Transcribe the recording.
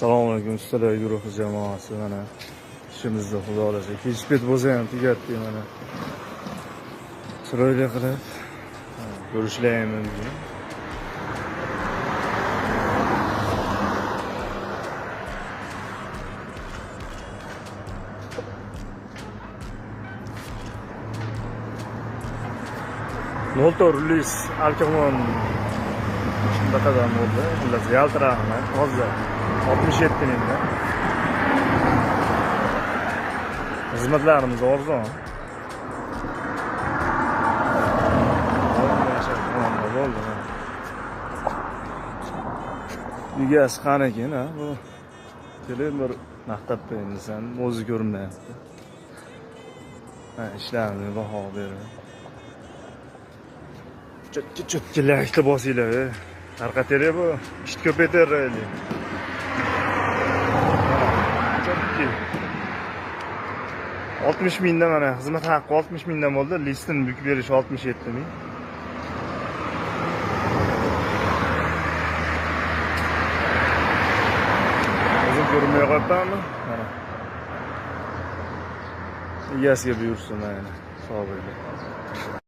Assalomu alaykum ustalar guruhi jamoasi. Mana ishimizni xudo xohlasa kech pet bo'lsa ham tugatdik mana. Chiroyli qilib ko'rishlar ham mumkin. Nol to'rt list alkogol shundaqadan bo'ldi. Xullas yaltirag'ini toza 67 mingdan. Xizmatlarimiz arzon. Bo'ldi. Egasi qani ekan, ha? Bu kelib bir maqtab qo'ying desam, o'zi ko'rinmayapti. Ha, ishlarini baho berib. Cho'tki laykni bosinglar, tarqataylik bu. Ishni ko'paytiraylik. Cho'tki. 60 mingdan mana xizmat haqqi 60 mingdan bo'ldi. Listini bukib berish 67 ming. O'zim ko'rinmay qo'yapmanmi? Mana. Egasiga buyursin, mayli. Sog' bo'linglar.